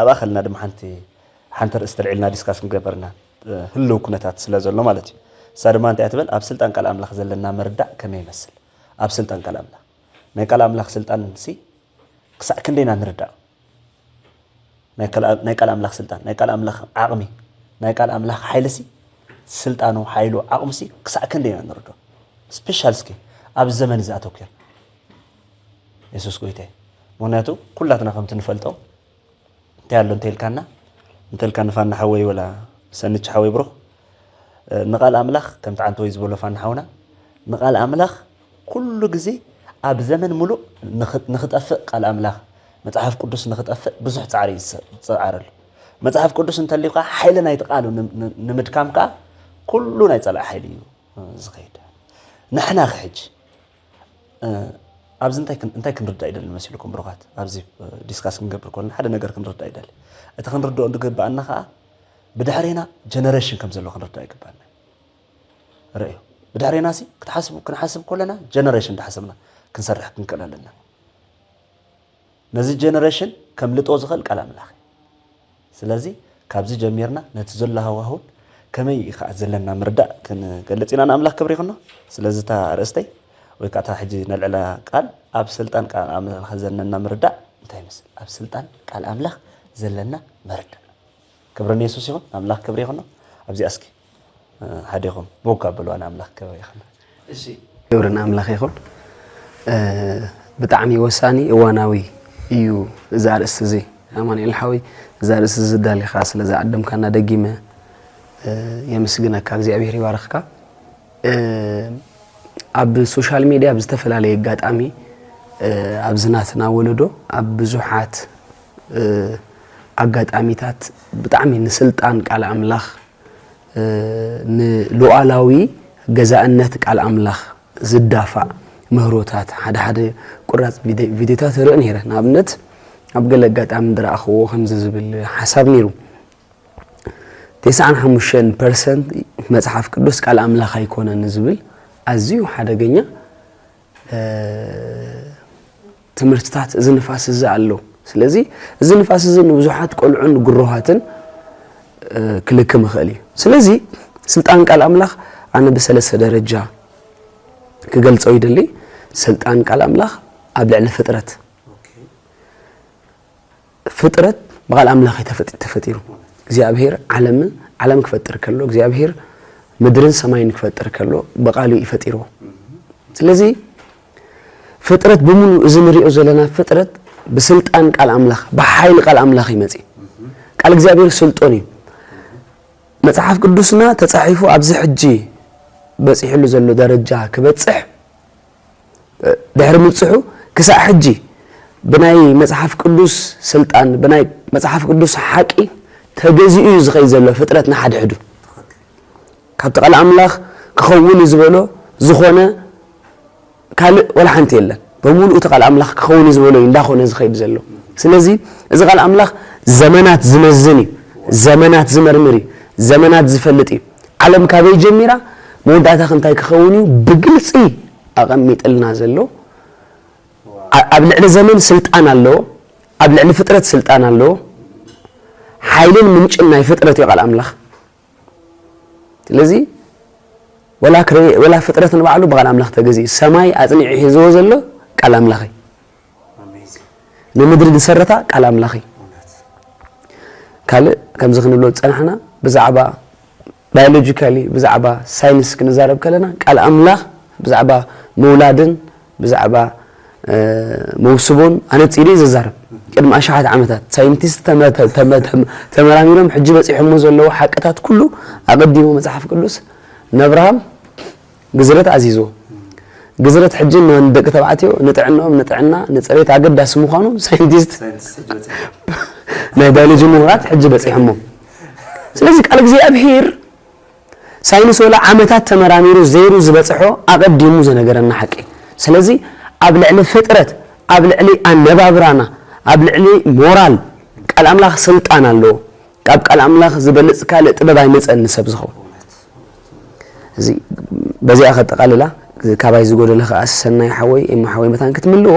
ኣብ ኣኸልና ድማ ሓንቲ ሓንቲ ርእስቲ ኣልዒልና ዲስካስ ክንገብርና ህልው ኩነታት ስለ ዘሎ ማለት እዩ። እሳ ድማ እንታይ እያ ትብል? ኣብ ስልጣን ቃል ኣምላኽ ዘለና ምርዳእ ከመይ ይመስል? ኣብ ስልጣን ቃል ኣምላኽ፣ ናይ ቃል ኣምላኽ ስልጣን ሲ ክሳዕ ክንደይና ንርዳእ? ናይ ቃል ኣምላኽ ስልጣን፣ ናይ ቃል ኣምላኽ ዓቕሚ፣ ናይ ቃል ኣምላኽ ሓይሊ ሲ፣ ስልጣኑ፣ ሓይሉ፣ ዓቕሚ ሲ ክሳዕ ክንደይና ንርዶ? ስፔሻል እስኪ ኣብዚ ዘመን እዚ ኣተኩር የሱስ ጎይታይ። ምክንያቱ ኩላትና ከምቲ ንፈልጦ እንታይ ኣሎ እንተልካና እንተልካ ንፋና ሓወይ ወላ ሰንች ሓወይ ብሩኽ፣ ንቓል ኣምላኽ ከምቲ ዓንተወይ ዝበሎ ፋና ሓውና፣ ንቓል ኣምላኽ ኩሉ ግዜ ኣብ ዘመን ሙሉእ ንኽ- ንኽጠፍእ ቃል ኣምላኽ መጽሓፍ ቅዱስ ንኽጠፍእ ብዙሕ ጻዕሪ እዩ ዝጸ- ዝጸዓረሉ። መጽሓፍ ቅዱስ እንተልዩ ከዓ ሓይሊ ናይቲ ቃሉ ን- ን- ንምድካም ከዓ ኩሉ ናይ ጸላኢ ሓይሊ እዩ ዝኸይድ። ንሕና ከ ሕጂ ኣብዚ እንታይ እንታይ ክንርዳእ ይደሊ መሲልኩም ብሩኻት? ኣብዚ ዲስካስ ክንገብር ከለና ሓደ ነገር ክንርዳእ ይደሊ። እቲ ክንርድኦ ዝግብኣና ከዓ ብድሕሬና ጀነሬሽን ከም ዘሎ ክንርዳእ ይግብኣና። ርእዩ ብድሕሬና ሲ ክትሓስቡ ክንሓስብ ከለና ጀነሬሽን እንዳሓሰብና ክንሰርሕ ክንክእል ኣለና። ነዚ ጀነሬሽን ከምልጦ ዝኽእል ቃል ኣምላኽ እዩ። ስለዚ ካብዚ ጀሚርና ነቲ ዘሎ ሃዋሁን ከመይ እዩ ከዓ ዘለና ምርዳእ ክንገልጽ ኢና። ንኣምላኽ ክብሪ ይኹኖ። ስለዚ እታ ኣርእስተይ ወይ ከዓ እታ ሕጂ ነልዕላ ቃል ኣብ ስልጣን ቃል ኣምላኽ ዘለና ምርዳእ እንታይ ይመስል? ኣብ ስልጣን ቃል ኣምላኽ ዘለና ምርዳእ። ክብሪ ንየሱስ ይኹን፣ ኣምላኽ ክብሪ ይኹኖ። ኣብዚኣ እስኪ ሓደ ኢኹም ቦግ ኣበልዋ ንኣምላኽ ክብሪ ይኹን። እሺ። ክብሪ ንኣምላኽ ይኹን። ብጣዕሚ ወሳኒ እዋናዊ እዩ እዚ ኣርእስቲ እዚ። ኣማኑኤል ሓወይ፣ እዚ ኣርእስቲ እዚ ኣዳሊኻ ስለ ዝዓደምካና ደጊመ የመስግነካ፣ እግዚኣብሔር ይባርኽካ። ኣብ ሶሻል ሜድያ ብዝተፈላለየ ኣጋጣሚ ኣብዚ ናትና ወለዶ ኣብ ብዙሓት ኣጋጣሚታት ብጣዕሚ ንስልጣን ቃል ኣምላኽ ንሉዓላዊ ገዛእነት ቃል ኣምላኽ ዝዳፋእ ምህሮታት ሓደ ሓደ ቁራፅ ቪድዮታት ርኢ ነይረ። ንኣብነት ኣብ ገለ ኣጋጣሚ ዝረኣኽዎ ከምዚ ዝብል ሓሳብ ነይሩ። ተስዓን ሓሙሽተን ፐርሰንት መፅሓፍ ቅዱስ ቃል ኣምላኽ ኣይኮነን ዝብል ኣዝዩ ሓደገኛ ትምህርትታት እዚ ንፋስ እዚ ኣሎ። ስለዚ እዚ ንፋስ እዚ ንብዙሓት ቆልዑን ግሩሃትን ክልክም ይኽእል እዩ። ስለዚ ስልጣን ቃል ኣምላኽ ኣነ ብሰለስተ ደረጃ ክገልጾ ይደሊ። ስልጣን ቃል ኣምላኽ ኣብ ልዕሊ ፍጥረት ፍጥረት ብቓል ኣምላኽ እዩ ተፈጢ- ተፈጢሩ። እግዚኣብሔር ዓለምን ዓለም ክፈጥር ከሎ እግዚኣብሔር ምድርን ሰማይን ክፈጥር ከሎ ብቓሉ እዩ ፈጢርዎ። ስለዚ ፍጥረት ብምሉእ እዚ ንሪኦ ዘለና ፍጥረት ብስልጣን ቃል ኣምላኽ ብሓይሊ ቃል ኣምላኽ ይመጽእ። ቃል እግዚኣብሔር ስልጡን እዩ። መጽሓፍ ቅዱስና ተጻሒፉ ኣብዚ ሕጂ በጺሕሉ ዘሎ ደረጃ ክበጽሕ ድሕሪ ምብጽሑ ክሳዕ ሕጂ ብናይ መጽሓፍ ቅዱስ ስልጣን ብናይ መጽሓፍ ቅዱስ ሓቂ ተገዚኡ እዩ ዝኸይድ ዘሎ ፍጥረት ንሓድሕዱ። ካብቲ ቃል ኣምላኽ ክኸውን እዩ ዝበሎ ዝኾነ ካልእ ወላ ሓንቲ የለን። ብምሉእ እቲ ቃል ኣምላኽ ክኸውን እዩ ዝበሎ እዩ እንዳኾነ ዝኸይድ ዘሎ። ስለዚ እዚ ቃል ኣምላኽ ዘመናት ዝመዝን እዩ፣ ዘመናት ዝመርምር እዩ፣ ዘመናት ዝፈልጥ እዩ። ዓለም ካበይ ጀሚራ መወዳእታ ክንታይ ክኸውን እዩ ብግልፂ ኣቐሚጥልና ዘሎ። ኣብ ልዕሊ ዘመን ስልጣን ኣለዎ፣ ኣብ ልዕሊ ፍጥረት ስልጣን ኣለዎ። ሓይልን ምንጭን ናይ ፍጥረት እዩ ቃል ኣምላኽ። ስለዚ ወላ ፍጥረት ንባዕሉ ብቃል ኣምላኽ ተገዚኡ ሰማይ ኣፅኒዑ ሒዝዎ ዘሎ ቃል ኣምላኽ እዩ። ንምድሪ ዝሰረታ ቃል ኣምላኽ እዩ። ካልእ ከምዚ ክንብሎ ዝፀናሕና ብዛዕባ ባዮሎጂካሊ ብዛዕባ ሳይንስ ክንዛረብ ከለና ቃል ኣምላኽ ብዛዕባ ምውላድን ብዛዕባ መውስቦን ኣነፂሩ እዩ ዝዛረብ። ቅድሚ ኣሽሓት ዓመታት ሳይንቲስት ተመራሚሮም ሕጂ በፂሖሞ ዘለዉ ሓቅታት ኩሉ ኣቐዲሙ መፅሓፍ ቅዱስ ንኣብርሃም ግዝረት ኣዚዝዎ። ግዝረት ሕጂ ንደቂ ተባዕትዮ ንጥዕንኦም ንጥዕና ንፅሬት ኣገዳሲ ምዃኑ ሳይንቲስት ናይ ባዮሎጂ ምሁራት ሕጂ በፂሖሞ። ስለዚ ቃል እግዚኣብሄር ሳይንስ ወላ ዓመታት ተመራሚሩ ዘይሩ ዝበፅሖ ኣቐዲሙ ዘነገረና ሓቂ። ስለዚ ኣብ ልዕሊ ፍጥረት ኣብ ልዕሊ ኣነባብራና ኣብ ልዕሊ ሞራል ቃል ኣምላኽ ስልጣን ኣለዎ። ካብ ቃል ኣምላኽ ዝበልፅ ካልእ ጥበብ ኣይመፀን ንሰብ ዝኸውን። እዚ በዚኣ ከጠቓልላ ካባይ ዝጎደለ ከዓ ሰናይ ሓወይ እሞ ሓወይ መታን ክትምልዎ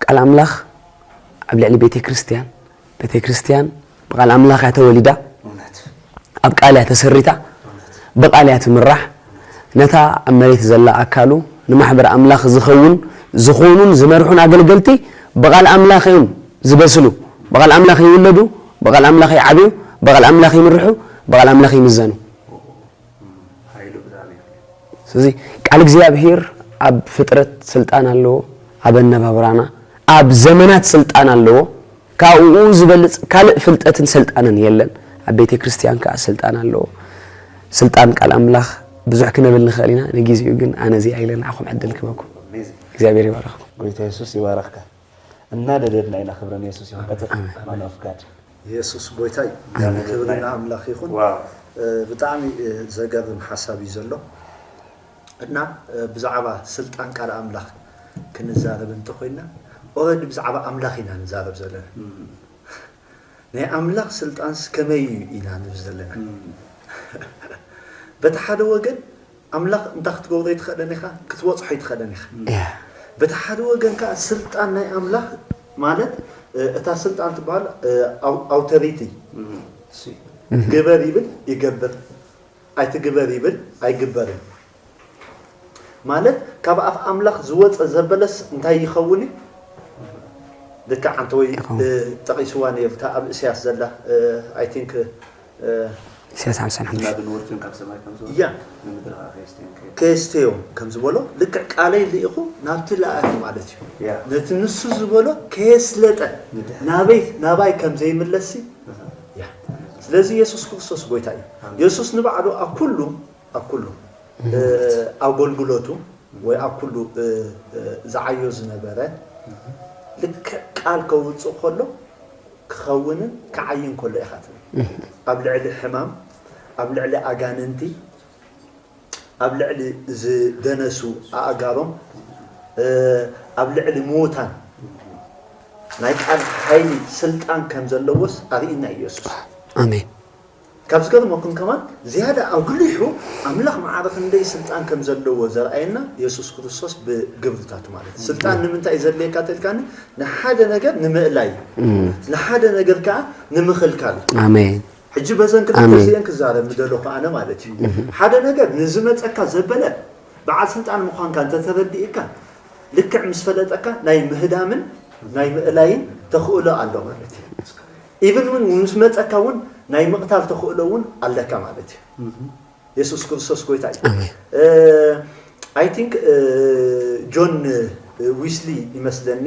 ቃል ኣምላኽ ኣብ ልዕሊ ቤተ ክርስቲያን ቤተ ክርስቲያን ብቃል ኣምላኽ እያ ተወሊዳ፣ እውነት ኣብ ቃል እያ ተሰሪታ፣ ብቃል እያ ትምራሕ። ነታ ኣብ መሬት ዘላ ኣካሉ ንማሕበር ኣምላኽ ዝኸውን ዝኾኑን ዝመርሑን ኣገልገልቲ ብቃል ኣምላኽ እዮም ዝበስሉ። ብቃል ኣምላኽ ይውለዱ፣ ብቃል ኣምላኽ ይዓብዩ፣ ብቃል ኣምላኽ ይምርሑ፣ ብቃል ኣምላኽ ይምዘኑ። ሓይሉ ብጣዕሚ እዩ። ስለዚ ቃል እግዚኣብሔር ኣብ ፍጥረት ስልጣን ኣለዎ፣ ኣብ ኣነባብራና ኣብ ዘመናት ስልጣን ኣለዎ። ካብኡ ዝበልጽ ካልእ ፍልጠትን ስልጣንን የለን። ኣብ ቤተ ክርስቲያን ከዓ ስልጣን ኣለዎ። ስልጣን ቃል ኣምላኽ ብዙሕ ክነብል ንኽእል ኢና። ንግዜኡ ግን ኣነ እዚኣ ኢለ ንዓኹም ዕድል ክበኩም። Amazing። እግዚኣብሔር ይባርኽኩም። ጎይታ የሱስ ይባረኽካ። እናደደድና ኢና ክብሪ ንየሱስ ይኹን። ቀጽል። ኣሜን። Man of God። የሱስ ጎይታ እዩ። ክብሪ ንኣምላኽ ይኹን። ዋው። ብጣዕሚ ዘገርም ሓሳብ እዩ ዘሎ እና ብዛዕባ ስልጣን ቃል ኣምላኽ ክንዛረብ እንተኮይና ኦረዲ ብዛዕባ ኣምላኽ ኢና ንዛረብ ዘለና። ናይ ኣምላኽ ስልጣንስ ከመይ እዩ ኢና ንብል ዘለና። በቲ ሓደ ወገን ኣምላኽ እንታይ ክትገብሮ ኣይትኽእልን ኢኻ፣ ክትበፅሖ ኣይትኽእልን ኢኻ። እያ። በቲ ሓደ ወገን ከዓ ስልጣን ናይ ኣምላኽ ማለት እታ ስልጣን ትበሃል ኣውቶሪቲ ግበር ይብል ይገብር፣ ኣይትግበር ይብል ኣይግበርን። ማለት ካብ ኣፍ ኣምላኽ ዝወፀ ዘበለስ እንታይ ይኸውን እዩ? ልክዕ ኣንተ ወይ ጠቒስዋ ነይሩ እታ ኣብ እስያስ ዘላ I think ኢሳያስ ሓምሳን ሓሙሽተ። ናብ ንወርትን ካብ ሰማይ ከም ዝወርድ እያ ንምድሪ ከዓ ከየስተዮም ከየ ከየስተዮም ከም ዝበሎ ልክዕ ቃለይ ልኢኹ ናብቲ ለኣኺ ማለት እዩ። ያ ነቲ ንሱ ዝበሎ ከየስለጠ ንድሕር ናበይ ናባይ ከም ዘይምለስሲ እያ። ስለዚ የሱስ ክርስቶስ ጎይታ እዩ። የሱስ ንባዕሉ ኣብ ኩሉ ኣብ ኩሉ ኣገልግሎቱ ወይ ኣብ ኩሉ ዝዓዮ ዝነበረ ልክዕ ቃል ከውፅእ ከሎ ክኸውንን ክዓይን ከሎ ኢኻ ትብል። ኣብ ልዕሊ ሕማም፣ ኣብ ልዕሊ ኣጋንንቲ፣ ኣብ ልዕሊ ዝደነሱ ኣእጋሮም፣ ኣብ ልዕሊ ምዉታን ናይ ቃል ሓይሊ ስልጣን ከም ዘለዎስ ኣርእና እዩ የሱስ። ኣሜን። ካብ ዝገርመኩም ከማን ዝያዳ ኣጉሊሑ ኣምላኽ ማዕረ ክንደይ ስልጣን ከም ዘለዎ ዘርኣየና የሱስ ክርስቶስ ብግብርታቱ ማለት እዩ። ስልጣን ንምንታይ እዩ ዘድልየካ ተልካኒ ንሓደ ነገር ንምእላይ እዩ። ንሓደ ነገር ከዓ ንምኽልካል እዩ። ኣሜን። ሕጂ በዘን ክልተ ኣሜን። እዚአን ክዛረብ ምደለኹ ኣነ ማለት እዩ። ሓደ ነገር ንዝመፀካ ዘበለ በዓል ስልጣን ምዃንካ እንተተረዲእካ ልክዕ ምስ ፈለጠካ ናይ ምህዳምን ናይ ምእላይን ተኽእሎ ኣሎ ማለት እዩ። ኢቭን እውን ምስ መፀካ እውን ናይ ምቕታል ተኽእሎ እውን ኣለካ ማለት እዩ። የሱስ ክርስቶስ ጎይታ እዩ። ኣሜን። I think ጆን ዊስሊ ይመስለኒ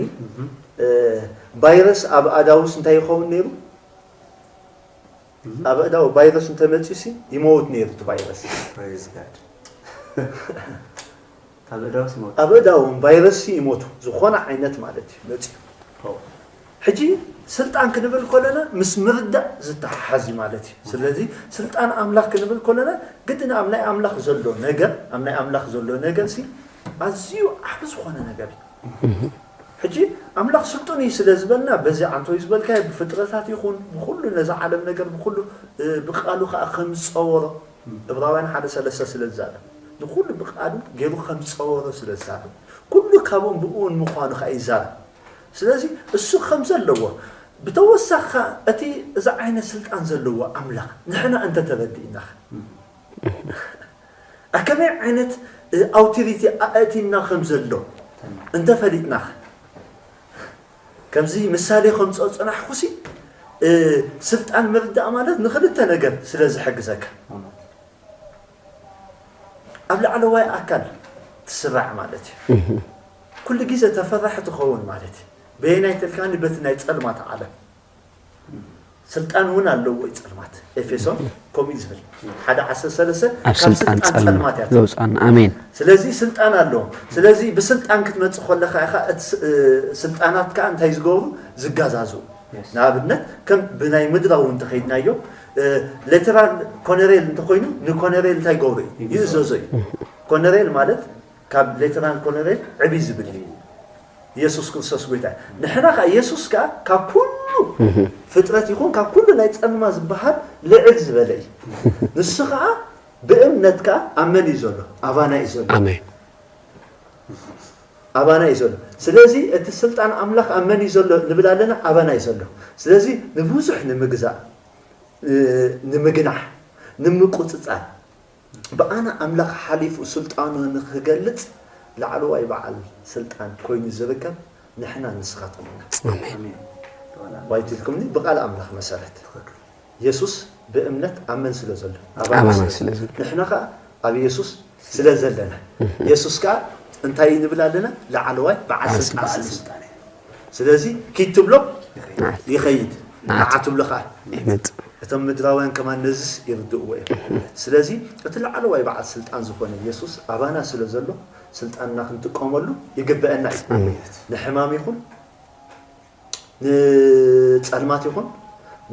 ቫይረስ ኣብ ኣዳውስ እንታይ ይኸውን ነይሩ? ኣብ ኣእዳው ቫይረስ እንተመፅዩሲ ይመውት ነይሩ እቲ ቫይረስ። Praise God። ካብ እዳውስ ሞት ኣብ ኣእዳዎም ቫይረስ ይሞቱ ዝኾነ ዓይነት ማለት እዩ መፅዩ። ሕጂ ስልጣን ክንብል ከለና ምስ ምርዳእ ዝተሓሓዝ እዩ ማለት እዩ። ስለዚ ስልጣን ኣምላኽ ክንብል ከለና ግድን ኣብ ናይ ኣምላኽ ዘሎ ነገር ኣብ ናይ ኣምላኽ ዘሎ ነገር ሲ ኣዝዩ ዓብ ዝኾነ ነገር እዩ። ሕጂ ኣምላኽ ስልጡን እዩ ስለ ዝበልና በዚ ዓንተው ዝበልካዮ ብፍጥረታት ይኹን ብኩሉ ነዛ ዓለም ነገር ብኩሉ ብቃሉ ከዓ ከም ዝፀወሮ እብራውያን ሓደ ሰለስተ ስለ ዝዛረብ ንኩሉ ብቃሉ ገይሩ ከም ዝፀወሮ ስለ ዝዛረብ ኩሉ ካብኡን ብእኡን ምዃኑ ከዓ ይዛረብ። ስለዚ እሱ ከም ዘለዎ ብተወሳኺ ከዓ እቲ እዚ ዓይነት ስልጣን ዘለዎ ኣምላኽ ንሕና እንተተረዲእና ኣከመይ ዓይነት ኣውቶሪቲ ኣእቲና ከም ዘሎ እንተፈሊጥና ከምዚ ምሳሌ ከምፅኦ ፅናሕኩሲ ስልጣን ምርዳእ ማለት ንክልተ ነገር ስለ ዝሕግዘካ ኣብ ላዕለዋይ ኣካል ትስራዕ ማለት እዩ። ኩሉ ግዜ ተፈራሒ ትኸውን ማለት እዩ። በየናይ ተልካኒ በቲ ናይ ፀልማት ዓለም ስልጣን እውን ኣለዎ እዩ ፀልማት ኤፌሶን ከምኡ እዩ ዝብል ሓደ ዓሰርተ ሰለስተ ኣብ ካብ ስልጣን ስልጣን ጸልማ ጸልማት እያ ትብል። ዘውፅኣና ኣሜን። ስለዚ ስልጣን ኣለዎም። ስለዚ ብስልጣን ክትመፅእ ከለካ ኢኻ እቲ ስ- እ፣ ስልጣናትካ እንታይ ዝገብሩ ዝጋዛዙ። Yes። ንኣብነት ከም ብናይ ምድራዊ እንተኸይድናዮ እ፣ ሌተራል ኮነሬል እንተኮይኑ ንኮነሬል እንታይ ይገብሩ እዩ? ይእዘዞ እዩ። ኮነሬል ማለት ካብ ሌተናል ኮሎኔል ዕብይ ዝብል እዩ። ኢየሱስ ክርስቶስ ጎይታ እዩ። ንሕና ከኣ ኢየሱስ ከኣ ካብ ኩሉ ፍጥረት ይኹን ካብ ኩሉ ናይ ጸልማ ዝበሃል ልዕል ዝበለ እዩ። ንሱ ከኣ ብእምነት ከኣ ኣብ መን እዩ ዘሎ? ኣባና እዩ ዘሎ። ኣሜን። ኣባና እዩ ዘሎ። ስለዚ እቲ ስልጣን ኣምላኽ ኣብ መን እዩ ዘሎ ንብል ኣለና? ኣባና እዩ ዘሎ። ስለዚ ንብዙሕ ንምግዛእ፣ እ፣ ንምግናሕ፣ ንምቁጽጻር፣ ብኣና ኣምላኽ ሓሊፉ ስልጣኑ ንኽገልጽ ላዕለዋይ በዓል ስልጣን ኮይኑ ዝርከብ ንሕና ንስኻትኩም ኢና። ኣሜን። ዋይትልኩምኒ ብቓል ኣምላኽ መሰረት የሱስ ብእምነት ኣብ መን ስለ ዘሎ? ኣባና ኣባና ስለ ስለ ዘሎ። ዘሎ። ንሕና ኸኣ ኣብ የሱስ ስለ ዘለና። የሱስ ከኣ እንታይ ንብል ኣለና? ላዕለዋይ በዓል በዓል ስልጣን ስልጣን። ስለ ስልጣን። ስለዚ ኪድ ትብሎ ንዓት። ይኸይድ። ንዓት። ንዓ ትብሎ ኸኣ ይመጽእ። እቶም ምድራውያን ከማን ነዝስ ይርድእዎ እዮም። ስለዚ እቲ ላዕለዋይ በዓል ስልጣን ዝኾነ የሱስ ኣባና ስለ ዘሎ ስልጣንና ክንጥቀመሉ ይግበአና እዩ። ኣሜን። ንሕማም ይኹን ንጸልማት ይኹን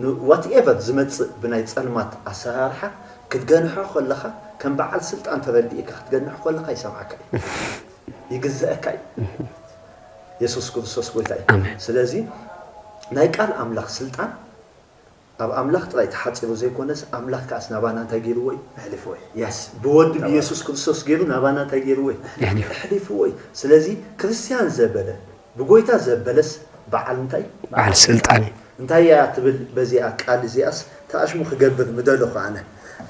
ንዋትኤቨር ዝመጽእ ብናይ ጸልማት ኣሰራርሓ ክትገንሖ ከለኻ ከም በዓል ስልጣን ተረዲእካ ክትገንሖ ከለኻ ይሰምዓካ እዩ። ይግዘአካ እዩ። የሱስ ክርስቶስ ጎይታ እዩ። ኣሜን። ስለዚ ናይ ቃል ኣምላኽ ስልጣን ኣብ ኣምላኽ ጥራይ ተሓጺሩ ዘይኮነስ ኣምላኽ ከኣስ ናባና እንታይ ገይርዎ እዩ? ኣሕሊፍዎ እዩ። የስ ብወዱ ብየሱስ ክርስቶስ ገይሩ ናባና እንታይ ገይርዎ እዩ? ኣሕሊፍዎ። ኣሕሊፍዎ እዩ። ስለዚ ክርስትያን ዘበለ ብጎይታ ዘበለስ በዓል እንታይ? በዓል ስልጣን እዩ። እንታይ እያ ትብል በዚኣ ቃል እዚኣስ ተኣሽሙ ክገብር ምደለኹ ኣነ።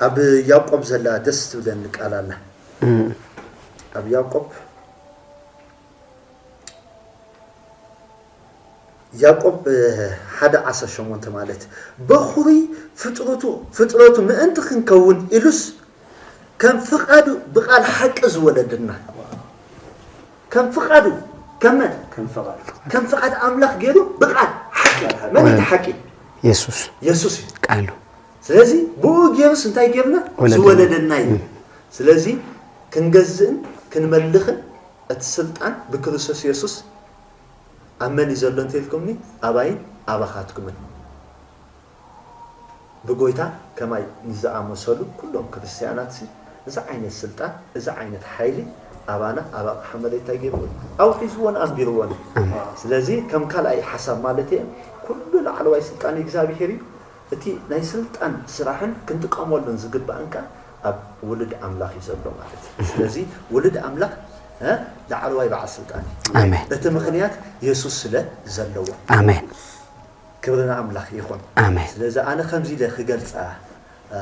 ኣብ ያዕቆብ ዘላ ደስ ትብለኒ ቃል ኣላ። እም። ኣብ ያዕቆብ ያዕቆብ ሓደ ዓሰርተ ሸሞንተ ማለት በኹሪ ፍጥረቱ ፍጥረቱ ምእንቲ ክንከውን ኢሉስ ከም ፍቓዱ ብቓል ሓቂ ዝወለደና ከም ፍቓዱ ከም መን ከም ፍቓድ ከም ፍቓድ ኣምላኽ ገይሩ ብቓል ሓቂ መን እቲ ሓቂ የሱስ የሱስ እዩ ቃሉ ስለዚ ብኡ ገይሩስ እንታይ ገይርና ወለደና። ዝወለደና እዩ እም። ስለዚ ክንገዝእን ክንመልኽን እቲ ስልጣን ብክርስቶስ የሱስ ኣብ መን እዩ ዘሎ እንተኢልኩምኒ ኣባይን ኣባኻትኩምን ብጎይታ ከማይ ንዝኣመሰሉ ኩሎም ክርስትያናትሲ እዚ ዓይነት ስልጣን እዚ ዓይነት ሓይሊ ኣባና ኣብ ኣቕሓ መሬት እንታይ ገይርዎ ኣብኡ ሒዝዎን ኣንቢርዎን እዩ ስለዚ ከም ካልኣይ ሓሳብ ማለት እየ ኩሉ ላዕለዋይ ስልጣን እግዚኣብሄር እዩ እቲ ናይ ስልጣን ስራሕን ክንጥቀመሉን ዝግባእን ከኣ ኣብ ውሉድ ኣምላኽ እዩ ዘሎ ማለት እዩ። ስለዚ ውሉድ ኣምላኽ እ ላዕለዋይ በዓል ስልጣን እዩ። ኣሜን። እቲ ምኽንያት የሱስ ስለ ዘለዎ። ኣሜን። ክብሪ ንኣምላኽ ይኹን። ኣሜን። ስለዚ ኣነ ከምዚ ኢለ ክገልጻ እ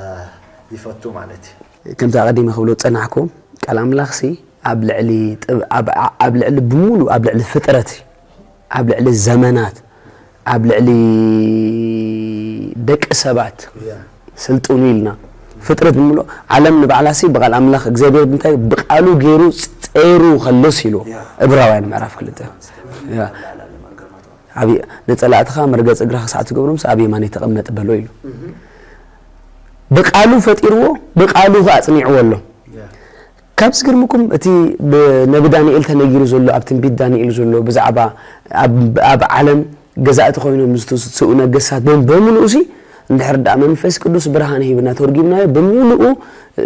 ይፈቱ ማለት እዩ። ከምቲ ኣቐዲመ ክብሎ ዝጸናሕኩ ቃል ኣምላኽሲ ኣብ ልዕሊ ጥብ- ኣብ- ኣብ ልዕሊ ብምሉእ ኣብ ልዕሊ ፍጥረት ኣብ ልዕሊ ዘመናት ኣብ ልዕሊ ደቂ ሰባት ስልጥኑ ኢልና ፍጥረት ብምሎ ዓለም ንባዕላሲ ብቃል ኣምላኽ እግዚኣብሔር ብምንታይ ብቃሉ ገይሩ ፀይሩ ከሎስ ኢሉ እብራውያን ምዕራፍ ክልተ ኣብ ነፀላእትኻ መርገፅ እግራ ክሳዕ ትገብሮምስ ኣብ የማን የተቐመጥ በሎ ኢሉ ብቃሉ ፈጢርዎ ብቃሉ ኣፅኒዕዎ ኣሎ ካብ ዝገርምኩም እቲ ብነቢ ዳንኤል ተነጊሩ ዘሎ ኣብ ትንቢት ዳንኤል ዘሎ ብዛዕባ ኣብ ዓለም ገዛእቲ ኮይኖም ዝተስኡ ነገስታት በምልኡ ሲ እንድሕር ደኣ መንፈስ ቅዱስ ብርሃን ሂብና ተርጉምናዮ ብምልኡ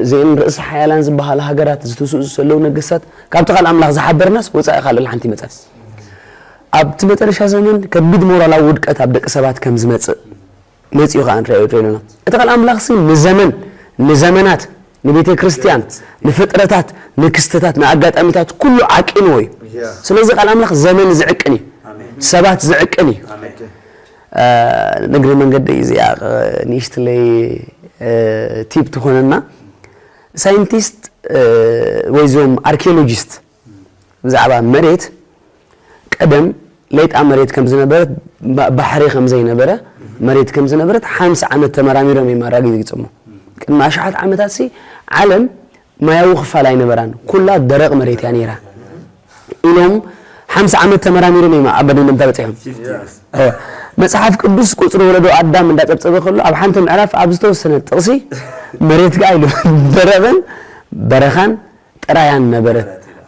እዚአን ርእሲ ሓያላን ዝበሃላ ሃገራት ዝተስኡ ዘለዉ ነገስታት ካብቲ ቃል ኣምላኽ ዝሓበርናስ ወፃኢ ካልእ ሓንቲ ይመፀን ኣብቲ መጨረሻ ዘመን ከቢድ ሞራላዊ ውድቀት ኣብ ደቂ ሰባት ከም ዝመፅእ መጺኡ ኸዓ ንሪኦ ኣለና። እቲ ቃል ኣምላኽሲ ንዘመን፣ ንዘመናት፣ ንቤተ ክርስቲያን፣ ንፍጥረታት፣ ንክስተታት፣ ንኣጋጣሚታት ኩሉ ዓቂንዎ እዩ። ስለዚ ቃል ኣምላኽ ዘመን ዝዕቅን እዩ። ሰባት ዝዕቅን እዩ። ንግረ መንገዲ እዚኣ ንእሽትለይ ቲፕ ትኾነና ሳይንቲስት ወይ ዞም ኣርኪኦሎጂስት ብዛዕባ መሬት ቀደም ሌጣ መሬት ከም ዝነበረት ባሕሪ ከም ዘይነበረ መሬት ከም ዝነበረት ሓምሳ ዓመት ተመራሚሮም እዮም ኣረጋጊጾሞ ቅድሚ ኣሽሓት ዓመታት ሲ ዓለም ማያዊ ክፋል ኣይነበራን ኩላ ደረቕ መሬት እያ ነይራ ኢሎም ሓምሳ ዓመት ተመራሚሮም እዮም ኣብ መደምደምታ በጺሖም መጽሓፍ ቅዱስ ቁጽሪ ወለዶ ኣዳም እንዳጸብጸበ ከሎ ኣብ ሓንቲ ምዕራፍ ኣብ ዝተወሰነ ጥቕሲ መሬት ከኣ ኢሉ ደረቕን በረኻን ጥራያን ነበረት።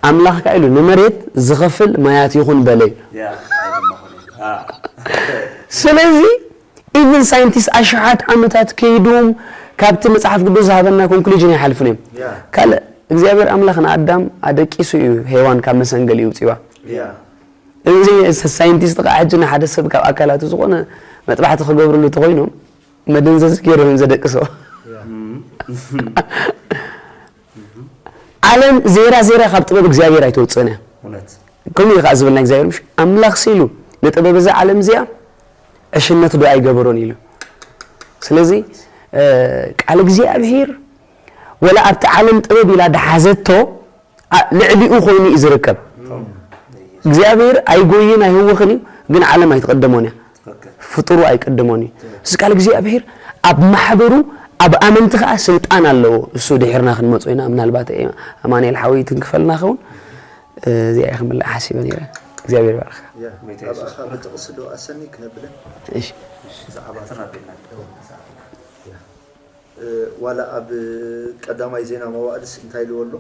ኣምላኽ ከኣ ኢሉ ንመሬት ዝኸፍል ማያት ይኹን በለ እዩ። ስለዚ ኢቭን ሳይንቲስት ኣሽሓት ዓመታት ከይዶም ካብቲ መጽሓፍ ቅዱስ ዝሃበና ኮንክሉዥን ኣይሓልፉን እዮም። ካልእ እግዚኣብሔር ኣምላኽ ንኣዳም ኣደቂሱ እዩ ሄዋን ካብ መሰንገል ይውፅዋ። እዚ ሳይንቲስት ከዓ ሕጂ ንሓደ ሰብ ካብ ኣካላቱ ዝኾነ መጥባሕቲ ክገብርሉ ተኮይኖም መደንዘዚ ገይሮም እዮም ዘደቅሶ። ዓለም ዜራ ዜራ ካብ ጥበብ እግዚኣብሔር ኣይተውፅእን እያ። እውነት። ከምኡ እዩ ከዓ ዝብል ናይ እግዚኣብሔር ምሽ ኣምላኽ ሲሉ ንጥበብ እዛ ዓለም እዚኣ ዕሽነት ዶ ኣይገበሮን ኢሉ። ስለዚ ቃል እግዚኣብሔር ወላ ኣብቲ ዓለም ጥበብ ኢላ ድሓዘቶ ልዕሊኡ ኮይኑ እዩ ዝርከብ። እግዚኣብሔር ኣይጎይን ኣይህወኽን እዩ፣ ግን ዓለም ኣይትቐደሞን እያ። ፍጡሩ ኣይቅድሞን እዩ። እዚ ቃል እግዚኣብሔር ኣብ ማሕበሩ ኣብ ኣመንቲ ከዓ ስልጣን ኣለዎ። እሱ ድሒርና ክንመፁ ኢና። ምናልባት ኣማንኤል ሓወይ ትንክፈልና ኸውን እዚኣ ክምልእ ሓሲበ ነይረ። እግዚኣብሔር ይባርካ። ኣብኣኻ ብጥቕሲ ዶ ኣሰኒ ክነብለን እሺ። ዋላ ኣብ ቀዳማይ ዜና መዋእልስ እንታይ ኢልዎ ኣሎ?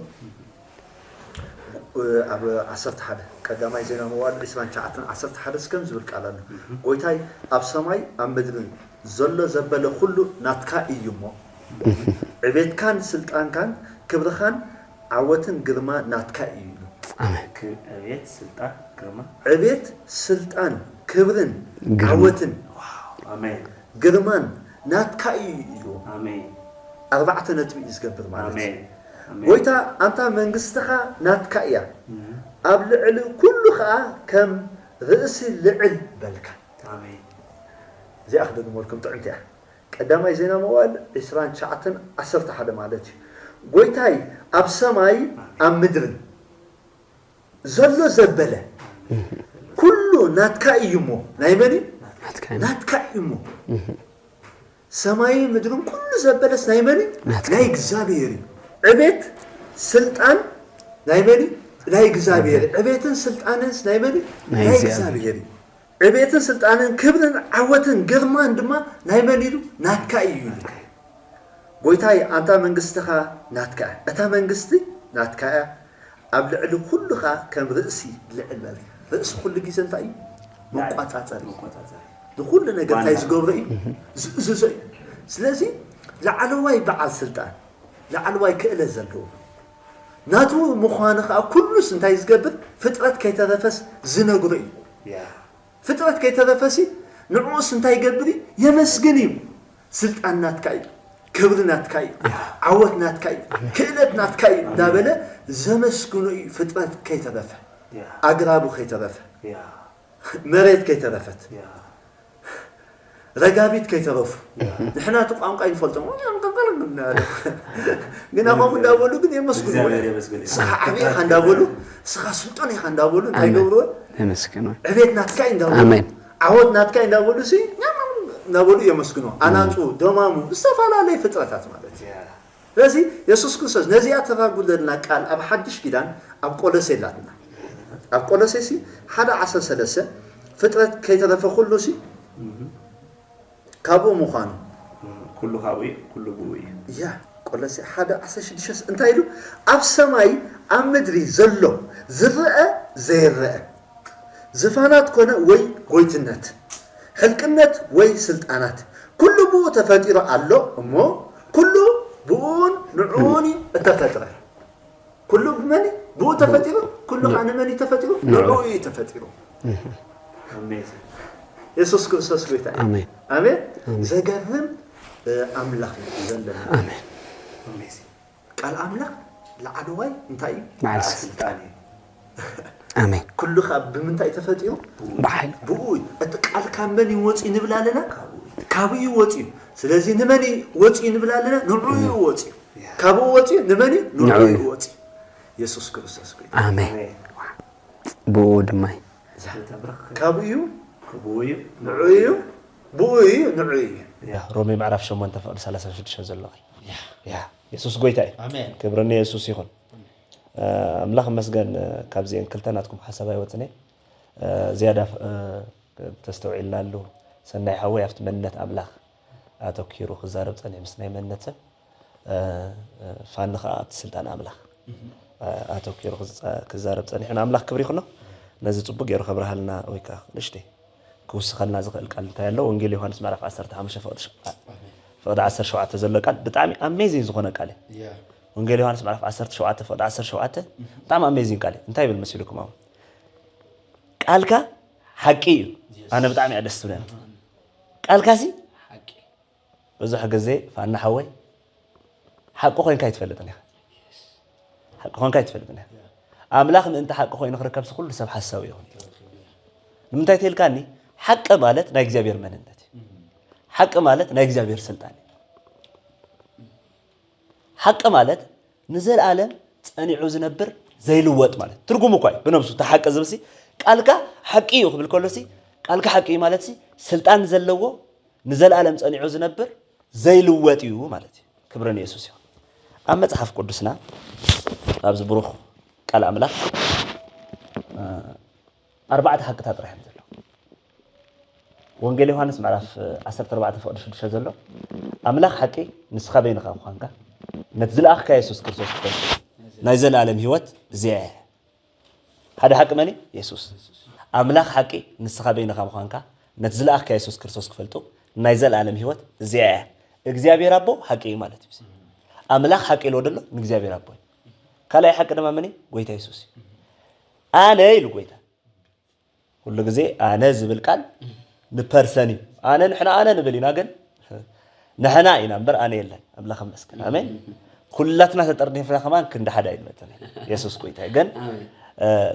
ኣብ ዓሰርተ ሓደ ቀዳማይ ዜና መዋእል ዕስራን ትሽዓተን ዓሰርተ ሓደ እስከም ዝብል ቃል ኣሎ። ጎይታይ ኣብ ሰማይ ኣብ ምድርን ዘሎ ዘበለ ኩሉ ናትካ እዩ እሞ ዕቤትካን ስልጣንካን ክብርኻን ዓወትን ግርማ ናትካ እዩ ኢሉ። ዕቤት ስልጣን ግርማ ዕቤት ስልጣን ክብርን ዓወትን ኣሜን ግርማን ናትካ እዩ ኢሉ። ኣሜን ኣርባዕተ ነጥቢ እዩ ዝገብር ማለት እዩ። ኣሜን ኣሜን ጎይታ ኣንታ መንግስትኻ ናትካ እያ፣ ኣብ ልዕሊ ኩሉ ኸዓ ከም ርእሲ ልዕል በልካ። ኣሜን እዚኣ ክደግመልኩም ጥዕምቲ እያ። ቀዳማይ ዜና መዋእል ዕስራን ትሽዓተን ዓሰርተ ሓደ ማለት እዩ። ጎይታይ ኣብ ሰማይ ኣብ ምድርን ዘሎ ዘበለ ኩሉ ናትካ እዩ እሞ ናይ መን እዩ? ናትካ እዩ። ናትካ እዩ እሞ ሰማይን ምድርን ኩሉ ዘበለስ ናይ መን እዩ? ናትካ። ናይ እግዚኣብሔር እዩ። ዕቤት ስልጣን ናይ መን እዩ? ናይ እግዚኣብሔር እዩ። ዕቤትን ስልጣንንስ ናይ መን እዩ? ናይ ናይ እግዚኣብሔር። እግዚኣብሔር እዩ። ዕቤትን ስልጣንን ክብርን ዓወትን ግርማን ድማ ናይ መን ኢሉ? ናትካ እዩ ኢሉ። ጎይታይ ኣንታ መንግስትኻ ናትካ እያ። እታ መንግስቲ ናትካ እያ። ኣብ ልዕሊ ኩሉ ኸዓ ከም ርእሲ ልዕል በል። ርእሲ ኩሉ ግዜ እንታይ እዩ? መቋጻጸሪ። መቆጻጸሪ ንኩሉ ነገር እንታይ ዋና። ዝገብሮ እዩ? ዝእዝዞ እዩ። ስለዚ ላዕለዋይ በዓል ስልጣን ላዕለዋይ ክእለት ዘለዎ ናቱ ምዃኑ ኸዓ ኩሉስ እንታይ ዝገብር ፍጥረት ከይተረፈስ ዝነግሮ እዩ። ያ ፍጥረት ከይተረፈሲ ንዕኡስ እንታይ ይገብር እዩ? የመስግን እዩ። ስልጣን ናትካ እዩ፣ ክብሪ ናትካ እዩ፣ ዓወት ናትካ እዩ፣ ክእለት ናትካ እዩ እንዳበለ ዘመስግኖ እዩ። ፍጥረት ከይተረፈ ያ ኣግራቡ ከይተረፈ ያ መሬት ከይተረፈት ያ ረጋቢት ከይተረፉ ንሕና እቲ ቋንቋ ይንፈልጦ ግና ከምኡ እንዳበሉ ግን የመስግኑ እግዚኣብሔር የመስግን ስኻ ዓብኻ እንዳበሉ ስኻ ስልጡን ኢኻ እንዳበሉ እንታይ ገብርዎ የመስግን። ዕቤት ናትካ እዩ እንዳበሉ ኣሜን። ዓወት ናትካ እዩ እንዳበሉ ሲ እንዳበሉ የመስግኖ ኣናፁ ደማሙ ዝተፈላለየ ፍጥረታት ማለት እዩ። ስለዚ የሱስ ክርስቶስ ነዚኣ ተራጉለልና ቃል ኣብ ሓድሽ ኪዳን ኣብ ቆሎሴ ኣላትና። ኣብ ቆሎሴ ሲ ሓደ ዓሰርተ ሰለስተ ፍጥረት ከይተረፈ ኩሉ ሲ ካብኡ ምዃኑ ኩሉ ካብኡ እዩ ኩሉ ብኡ እዩ ያ ቆሎሴ ሓደ ዓሰርተ ሽዱሽተ እንታይ ኢሉ? ኣብ ሰማይ ኣብ ምድሪ ዘሎ ዝረአ ዘይረአ ዝፋናት ኮነ ወይ ጎይትነት ሕልቅነት ወይ ስልጣናት ኩሉ ብኡ ተፈጢሩ ኣሎ እሞ ኩሉ ብኡን ንዕኡን እዩ እተፈጥረ። ኩሉ ብመን እዩ? ብኡ ተፈጢሩ። ኩሉ ከዓ ንመን እዩ ተፈጢሩ? ንዕኡ እዩ ተፈጢሩ። ኣሜን የሱስ ክርስቶስ ጎይታ እዩ። ኣሜን። ኣሜን። ዘገርም ኣምላኽ እዩ ዘለና። ኣሜን። ኣሜን ቃል ኣምላኽ ላዕለዋይ እንታይ እዩ? በዓል ስልጣን እዩ ኣሜን። ኩሉ ከዓ ብምንታይ እዩ ተፈጢሩ? ብሓይሊ ብኡ እዩ። እቲ ቃል ካብ መን እዩ ወፂኡ ንብል ኣለና? ካብኡ እዩ ወፂኡ። ስለዚ ንመን እዩ ወፂኡ ንብል ኣለና? ንዕኡ እዩ ወፂኡ። ካብኡ ወፂኡ ንመን እዩ? ንዕኡ እዩ ወፂኡ። የሱስ ክርስቶስ ጎይታ። ኣሜን። ኣሜን ብኡ ድማ እዩ። ተብረኽ ካብኡ እዩ ብኡ እዩ ንዕኡ እዩ ብኡ እዩ ንዕኡ እዩ። ያ ሮሜ ምዕራፍ ሸሞንተ ፍቕዲ ሰላሳ ሽዱሽተ ዘሎ ቃል ያ የሱስ ጎይታ እዩ ኣሜን። ክብሪ ንየሱስ ይኹን ኣምላኽ መስገን ካብዚአን ክልተ ናትኩም ሓሳብ ኣይወፅነ ዝያዳ ተስተውዒልናሉ ሰናይ ሓወይ ኣብቲ መንነት ኣምላኽ ኣተኪሩ ክዛረብ ፀኒሑ ምስ ናይ መንነት ሰብ ፋኒ ከዓ ኣብቲ ስልጣን ኣምላኽ ኣተኪሩ ክዛረብ ፀኒሑ ንኣምላኽ ክብሪ ይኹኖ ነዚ ፅቡቅ ገይሩ ከብርሃልና ወይ ከዓ ንእሽተይ ክውስኸልና ዝኽእል ቃል እንታይ ኣሎ ወንጌል ዮሃንስ ምዕራፍ ዓሰርተ ሓሙሽተ ፍቕዲ ዓሰርተ ሸውዓተ ዘሎ ቃል ብጣዕሚ ኣሜዚን ዝኾነ ቃል እዩ ወንጌል ዮሃንስ ምዕራፍ ዓሰርተ ሸውዓተ ፍቕዲ ዓሰርተ ሸውዓተ ብጣዕሚ ኣሜዚን ቃል እዩ እንታይ ይብል መሲልኩም ኣብ ቃልካ ሓቂ እዩ ኣነ ብጣዕሚ እያ ደስ ትብለኒ ቃልካ ሲ ብዙሕ ግዜ ፋና ሓወይ ሓቂ ኮይንካ ኣይትፈልጥን ኢኻ ሓቂ ኮይንካ ኣይትፈልጥን ኢኻ ኣምላኽ ምእንቲ ሓቂ ኮይኑ ክርከብሲ ኩሉ ሰብ ሓሳዊ ይኹን። ንምንታይ ተልካኒ? ሓቂ ማለት ናይ እግዚኣብሔር መንነት እዩ። ሓቂ ማለት ናይ እግዚኣብሔር ስልጣን እዩ። ሓቂ ማለት ንዘለኣለም ጸኒዑ ዝነብር ዘይልወጥ ማለት ትርጉሙ እኳ እዩ። ብነብሱ እቲ ሓቂ ዝብልሲ ቃልካ ሓቂ እዩ ክብል ከሎሲ ቃልካ ሓቂ እዩ ማለትሲ ስልጣን ዘለዎ ንዘለኣለም ጸኒዑ ዝነብር ዘይልወጥ እዩ ማለት እዩ። ክብሪ ንየሱስ ይኹን። ኣብ መጽሓፍ ቅዱስና ኣብዚ ብሩኽ ቃል ኣምላኽ ኣርባዕተ ሓቅታት ጥራሕ እዮም ዘለዉ። ወንጌል ዮሃንስ ምዕራፍ ዓሰርተ ኣርባዕተ ፍቕዲ ሽዱሽተ ዘሎ ኣምላኽ ሓቂ ንስኻ በይንኻ ምዃንካ ነቲ ዝለኣኽካ የሱስ ክርስቶስ ትፈልጡ ናይ ዘለኣለም ህይወት እዚኣ እያ። ሓደ ሓቂ መን እዩ? የሱስ። ኣምላኽ ሓቂ ንስኻ በይንኻ ምዃንካ ነቲ ዝለኣኽካ የሱስ ክርስቶስ ክፈልጡ ናይ ዘለኣለም ህይወት እዚኣ እያ። እግዚኣብሔር ኣቦ ሓቂ እዩ ማለት እዩ። ኣምላኽ ሓቂ ኢልዎ ደሎ ንእግዚኣብሔር ኣቦ እዩ። ካልኣይ ሓቂ ድማ መን እዩ? ጎይታ የሱስ እዩ። ኣነ ኢሉ ጎይታ። ኩሉ ግዜ ኣነ ዝብል ቃል ንፐርሰን እዩ። ኣነ ንሕና ኣነ ንብል ኢና፣ ግን ንሕና ኢና እምበር ኣነ የለን። ኣምላኽ ይመስገን። ኣሜን። ኩላትና ተጠርኒፍና ከማን ክንዲ ሓደ ኣይንመጥን። የሱስ ጎይታ እዩ። ግን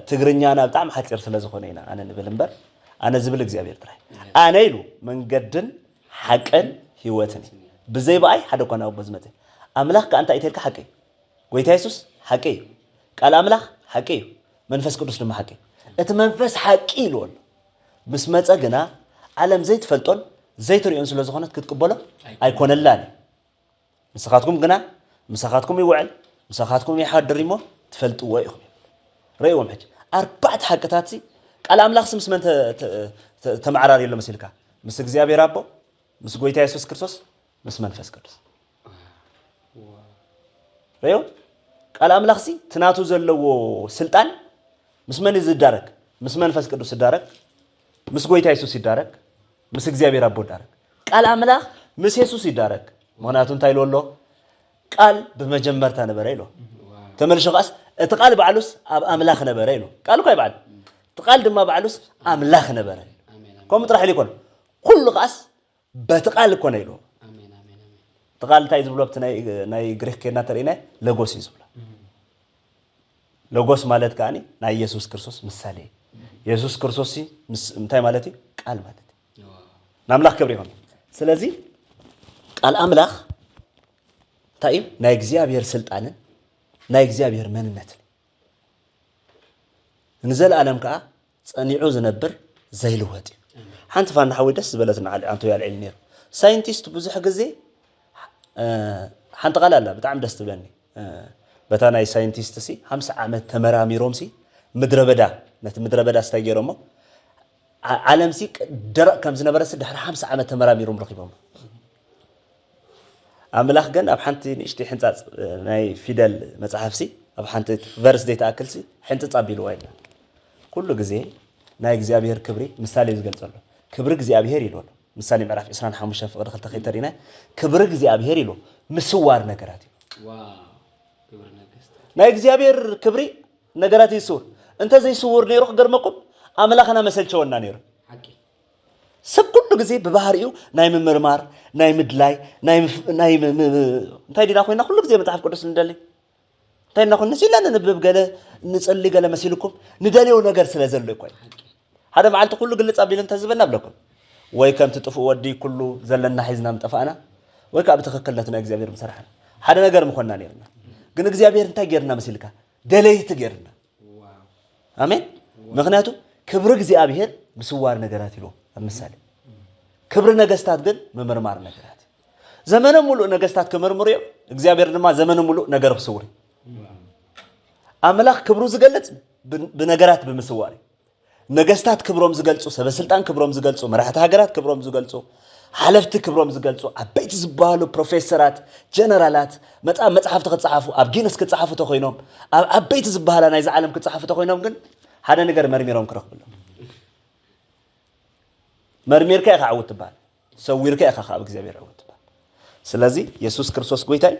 ትግርኛና ብጣዕሚ ሓፂር ስለ ዝኾነ ኢና ኣነ ንብል እምበር ኣነ ዝብል እግዚኣብሔር ጥራይ። ኣነ ኢሉ መንገድን ሓቅን ህይወትን እዩ። ብዘይ ብኣይ ሓደ እኳ ናብ ኣቦ ዝመፀ። ኣምላኽ ከኣ እንታይ እዩ ተልካ? ሓቂ እዩ። ጎይታ የሱስ ሓቂ እዩ። ቃል ኣምላኽ ሓቂ እዩ። መንፈስ ቅዱስ ድማ ሓቂ እዩ። እቲ መንፈስ ሓቂ ኢልዎ ኣሎ። ምስ መጸ ግና ዓለም ዘይትፈልጦን ዘይትርእዮን ስለ ዝኾነት ክትቅበሎ ኣይኮነላን እዩ። ንስኻትኩም ግና ምሳኻትኩም ይውዕል፣ ምሳኻትኩም ይሓድር እሞ ትፈልጥዎ ኢኹም። ርእይዎም ሕጂ። ኣርባዕተ ሓቅታት ሲ ቃል ኣምላኽሲ ምስ መን ተ- ተ- ተ- ተመዓራርዩ ኣሎ መሲልካ? ምስ እግዚኣብሔር ኣቦ፣ ምስ ጎይታ የሱስ ክርስቶስ፣ ምስ መንፈስ ቅዱስ። ርእዮ ቃል ኣምላኽሲ እቲ ናቱ ዘለዎ ስልጣን ምስ መን እዩ ዝዳረግ? ምስ መንፈስ ቅዱስ ይዳረግ፣ ምስ ጎይታ የሱስ ይዳረግ፣ ምስ እግዚኣብሔር ኣቦ ይዳረግ። ቃል ኣምላኽ ምስ የሱስ ይዳረግ። ምኽንያቱ እንታይ ኢሉ ኣሎ? ቃል ብመጀመርታ ነበረ ኢሉ። ተመልሾ ከኣስ እቲ ቃል ባዕሉስ ኣብ ኣምላኽ ነበረ ኢሉ። ቃል እኳ ይበዓል እቲ ቃል ድማ ባዕሉስ ኣምላኽ ነበረ። ከምኡ ጥራሕ ኢሉ ይኮን ኩሉ ከኣስ በቲ ቃል እኮ ነው ኢሉ። እቲ ቃል እንታይ ዝብሎ ኣብቲ ናይ ናይ ግሪክ ኬድና ተርእና ሎጎስ እዩ ዝብሎ። ሎጎስ ማለት ከኣ ናይ ኢየሱስ ክርስቶስ ምሳሌ። ኢየሱስ ክርስቶስ ሲ ምስ- እንታይ ማለት እዩ? ቃል ማለት እዩ። ንኣምላኽ ክብሪ ይኹን። ስለዚ ቃል ኣምላኽ እንታይ እዩ? ናይ እግዚኣብሔር ስልጣንን ናይ እግዚኣብሔር መንነትን ንዘለኣለም ከዓ ጸኒዑ ዝነብር ዘይልወጥ እዩ። ሓንቲ ፋና ሓወይ ደስ ዝበለትና ዓሊ ኣንቶያ ኣልዒሉ ነይሩ። ሳይንቲስት ብዙሕ ግዜ ሓንቲ ቃል ኣላ ብጣዕሚ ደስ ትብለኒ። በታ ናይ ሳይንቲስት ሲ ሓምሳ ዓመት ተመራሚሮም ሲ ምድረ በዳ ነቲ ምድረ በዳ ስታይ ገይሮሞ ዓለም ሲ ደረቕ ከም ዝነበረ ሲ ድሕሪ ሓምሳ ዓመት ተመራሚሮም ረኺቦም። ኣምላኽ ግን ኣብ ሓንቲ ንእሽተይ ሕንጻጽ ናይ ፊደል መጽሓፍሲ ኣብ ሓንቲ ቨርስ ዘይትኣክልሲ ሕንጽጽ ኣቢልዋ ኢልና። ኩሉ ግዜ ናይ እግዚኣብሔር ክብሪ ምሳሌ እዩ ዝገልጸሉ። ክብሪ እግዚኣብሔር ኢሉ ኣሎ። ምሳሌ ምዕራፍ ዕስራን ሓሙሽተን ፍቕዲ ክልተ ከይተሪእና ክብሪ እግዚኣብሔር ኢሉ ምስዋር ነገራት እዩ። ናይ እግዚኣብሔር ክብሪ ነገራት ይስውር። እንተ ዘይስውር ነይሩ ክገርመኩም ኣምላኽና መሰልቸወና ነይሩ። ሰብ ኩሉ ግዜ ብባህሪኡ ናይ ምምርማር ናይ ምድላይ ናይ ምፍ- ናይ ም- ም- ም- እንታይ ዲና ኮይና ኩሉ ግዜ መጽሓፍ ቅዱስ ንደሊ እንታይ ዲና ኮይና ሲላ ንንብብ ገለ ንጸሊ ገለ መሲልኩም ንደልዮ ነገር ስለ ዘሎ ይኮይ ሓደ መዓልቲ ኩሉ ግልጽ ኣቢሉ እንተ ዝበና ኣብለኩም ወይ ከምቲ ጥፉእ ወዲ ኩሉ ዘለና ሒዝና ምጠፋእና ወይ ከዓ ብትክክል ነቲ ናይ እግዚኣብሔር ምሰራሕና ሓደ ነገር ምኮንና ነርና ግን እግዚኣብሔር እንታይ ገርና መሲልካ ደለይቲ ገርና ኣሜን። ምክንያቱ ክብሪ እግዚኣብሔር ምስዋር ነገራት ኢሉ ኣብ ምሳሌ ክብሪ ነገስታት ግን ምምርማር ነገራት እዩ። ዘመኖም ሙሉእ ነገስታት ክምርምሩ እዮም። እግዚኣብሔር ድማ ዘመኖም ሙሉእ ነገር ክስውር እዩ። ኣምላኽ ክብሩ ዝገልጽ ብነገራት ብምስዋር እዩ። ነገስታት ክብሮም ዝገልጹ፣ ሰበስልጣን ክብሮም ዝገልጹ፣ መራሕቲ ሃገራት ክብሮም ዝገልጹ፣ ሓለፍቲ ክብሮም ዝገልጹ፣ ዓበይቲ ዝበሃሉ ፕሮፌሰራት፣ ጀነራላት፣ መጽ- መጽሓፍቲ ክጸሓፉ፣ ኣብ ጊነስ ክጸሓፉ ተኮይኖም፣ ኣብ ዓበይቲ ዝበሃላ ናይዚ ዓለም ክጸሓፉ ተኮይኖም ግን ሓደ ነገር መርሚሮም ክረኽቡ ኣለዎም። መርሚርካ ኢኻ ዕውት ትበሃል፣ ሰዊርካ ኢኻ ካብ እግዚኣብሔር ዕውት ትበሃል። ስለዚ የሱስ ክርስቶስ ጎይታ እዩ።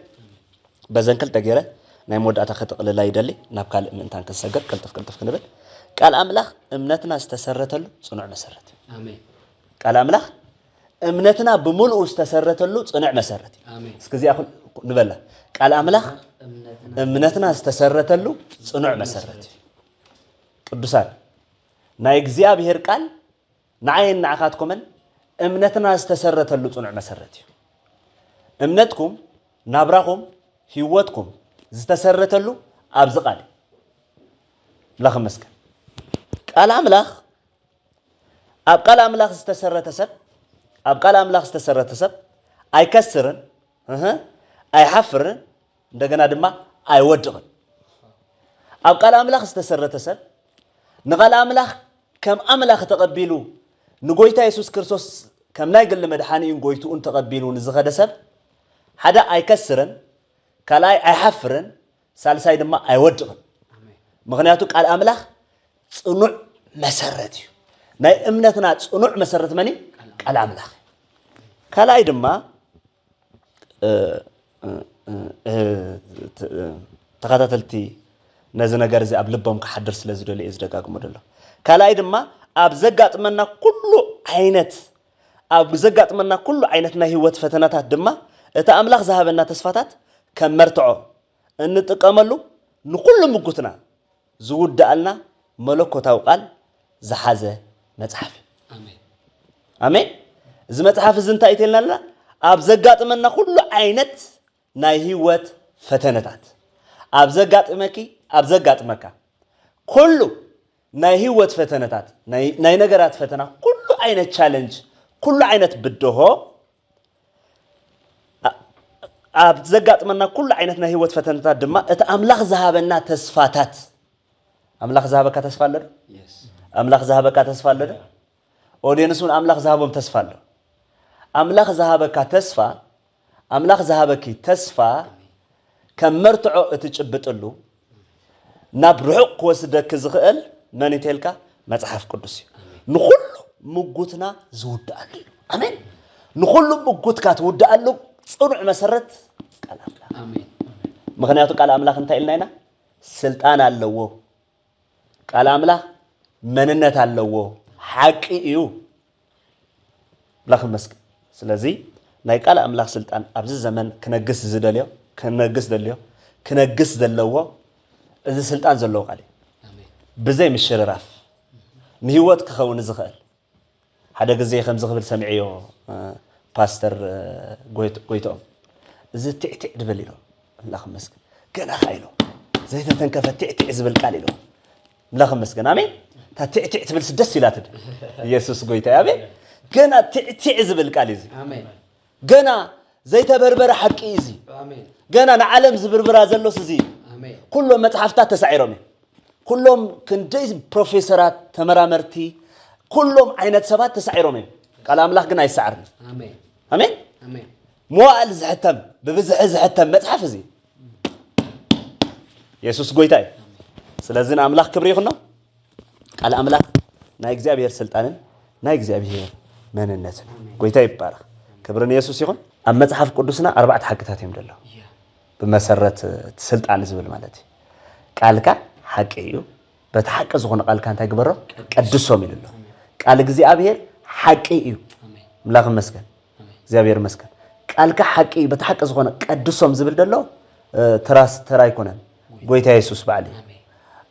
በዘን ክልተ ገይረ ናይ መወዳእታ ከጠቕልላ ይደሊ። ናብ ካልእ ምእንታን ክንሰገር ቅልጥፍ ቅልጥፍ ክንብል ቃል ኣምላኽ እምነትና ዝተሰረተሉ ጽኑዕ መሰረት እዩ። ኣሜን። ቃል ኣምላኽ እምነትና ብምልኡ ዝተሰረተሉ ጽኑዕ መሰረት እዩ። ኣሜን። እስኪ እዚኣ ኩን- ንበላ ቃል ኣምላኽ እምነትና እምነትና ዝተሰረተሉ ጽኑዕ መሰረት እዩ። ቅዱሳን፣ ናይ እግዚኣብሔር ቃል ንዓይን ንዓኻትኩምን እምነትና ዝተሰረተሉ ጽኑዕ መሰረት እዩ። እምነትኩም፣ ናብራኹም፣ ህይወትኩም ዝተሰረተሉ ኣብዚ ቃል እዩ። ኣምላኽ ይመስገን። ቃል ኣምላኽ፣ ኣብ ቃል ኣምላኽ ዝተሰረተ ሰብ፣ ኣብ ቃል ኣምላኽ ዝተሰረተ ሰብ ኣይከስርን፣ እህ፣ ኣይሓፍርን፣ እንደገና ድማ ኣይወድቕን። ኣብ ቃል ኣምላኽ ዝተሰረተ ሰብ ንቓል ኣምላኽ ከም ኣምላኽ ተቐቢሉ፣ ንጎይታ የሱስ ክርስቶስ ከም ናይ ግሊ መድሓኒኡን ጎይትኡን ተቐቢሉ ንዝኸደ ሰብ፣ ሓደ ኣይከስርን፣ ካልኣይ ኣይሓፍርን፣ ሳልሳይ ድማ ኣይወድቕን። ኣሜን። ምኽንያቱ ቃል ኣምላኽ ጽኑዕ መሰረት እዩ። ናይ እምነትና ጽኑዕ መሰረት መን እዩ? ቃል ኣምላኽ። ካልኣይ ድማ እ፣ እ፣ እ፣ እ፣ ት-፣ እ፣ ተኸታተልቲ ነዚ ነገር እዚ ኣብ ልቦም ክሓድር ስለ ዝደልዩ እየ ዝደጋግሞ ዘሎ። ካልኣይ ድማ ኣብ ዘጋጥመና ኩሉ ዓይነት፣ ኣብ ዘጋጥመና ኩሉ ዓይነት ናይ ህይወት ፈተናታት ድማ እቲ ኣምላኽ ዝሃበና ተስፋታት ከም መርትዖ እንጥቀመሉ፣ ንኩሉ ምጉትና ዝውድኣልና መለኮታዊ ቃል ዝሓዘ መጽሓፍ እዩ። ኣሜን። ኣሜን። እዚ መጽሓፍ እዚ እንታይ እዩ ተልና ኣለና? ኣብ ዘጋጥመና ኩሉ ዓይነት ናይ ህይወት ፈተነታት፣ ኣብ ዘጋጥመኪ፣ ኣብ ዘጋጥመካ ኩሉ ናይ ህይወት ፈተነታት፣ ናይ፣ ናይ ነገራት ፈተና፣ ኩሉ ዓይነት ቻለንጅ፣ ኩሉ ዓይነት ብድሆ፣ ኣ-፣ ኣብ ዘጋጥመና ኩሉ ዓይነት ናይ ህይወት ፈተነታት ድማ እቲ ኣምላኽ ዝሃበና ተስፋታት፣ ኣምላኽ ዝሃበካ ተስፋ ኣሎ ዶ? የስ። ኣምላኽ ዝሃበካ ተስፋ ኣሎ ዶ? ኦድየንስ እውን ኣምላኽ ዝሃቦም ተስፋ ኣሎ። ኣምላኽ ዝሃበካ ተስፋ፣ ኣምላኽ ዝሃበኪ ተስፋ ከም መርትዖ እትጭብጥሉ፣ ናብ ርሑቕ ክወስደኪ ዝኽእል መን እዩ ተልካ? መጽሓፍ ቅዱስ እዩ። ኣሜን። ንኹሉ ምጉትና ዝውድኣሉ እዩ። ኣሜን። ንኹሉ ምጉትካ ትውድኣሉ ጽኑዕ መሰረት ቃል ኣምላኽ። ኣሜን። ምኽንያቱ ቃል ኣምላኽ እንታይ ኢልና ኢና? ስልጣን ኣለዎ። ቃል ኣምላኽ መንነት ኣለዎ። ሓቂ እዩ። ኣምላኽ ይመስገን። ስለዚ ናይ ቃል ኣምላኽ ስልጣን ኣብዚ ዘመን ክነግስ ዝደልዮ፣ ክነግስ ደልዮ፣ ክነግስ ዘለዎ እዚ ስልጣን ዘለዎ ቃል እዩ። ኣሜን። ብዘይ ምሽርራፍ ንህይወት ክኸውን ዝኽእል። ሓደ ግዜ ከምዚ ክብል ሰሚዐዮ፣ እ፣ ፓስተር፣ እ፣ ጎይት-፣ ጎይትኦም፣ እዚ ቲዕቲዕ ድብል ኢሎ። ኣምላኽ ይመስገን። ገና ኸዓ ኢሎ ዘይተተንከፈ ቲዕቲዕ ዝብል ቃል ኢሎ። ኣምላኽ ይመስገን። ኣሜን። እታ ቲዕቲዕ ትብል ደስ ኢላትኒ። ኢየሱስ ጎይታ እዩ። ኣሜን። ገና ቲዕቲዕ ዝብል ቃል እዩ እዚ። ኣሜን። ገና ዘይተበርበረ ሓቂ እዩ እዚ። ኣሜን። ገና ንዓለም ዝብርብራ ዘሎስ እዚ እዩ። ኣሜን። ኩሎም መጽሓፍታት ተሳዒሮም እዮም። ኩሎም ክንደይ ፕሮፌሰራት፣ ተመራመርቲ፣ ኩሎም ዓይነት ሰባት ተሳዒሮም እዮም። ቃል ኣምላኽ ግን ኣይሰዓርን። ኣሜን። ኣሜን። ኣሜን። መዋእል ዝሕተም፣ ብብዝሒ ዝሕተም መጽሓፍ እዚ። የሱስ ጎይታ እዩ። ስለዚ ንኣምላኽ ክብሪ ይኹኖ። ቃል ኣምላኽ ናይ እግዚኣብሔር ስልጣንን ናይ እግዚኣብሔር መንነትን። ጎይታ ይባረኽ። ክብሪ ንየሱስ ይኹን። ኣብ መጽሓፍ ቅዱስና ኣርባዕተ ሓቅታት እዮም ዘለዉ። ብመሰረት እቲ ስልጣን ዝብል ማለት እዩ። ቃልካ ሓቂ እዩ። በቲ ሓቂ ዝኾነ ቃልካ እንታይ ግበሮ? ቀድሶም ኢሉ ኣሎ። ቃል እግዚኣብሔር ሓቂ እዩ። ኣምላኽ ይመስገን። እግዚኣብሔር ይመስገን። ቃልካ ሓቂ እዩ፣ በቲ ሓቂ ዝኾነ ቀድሶም ዝብል ዘሎ፣ እ፣ ተራስ-፣ ተራ ኣይኮነን። ጎይታ የሱስ ባዕሉ እዩ።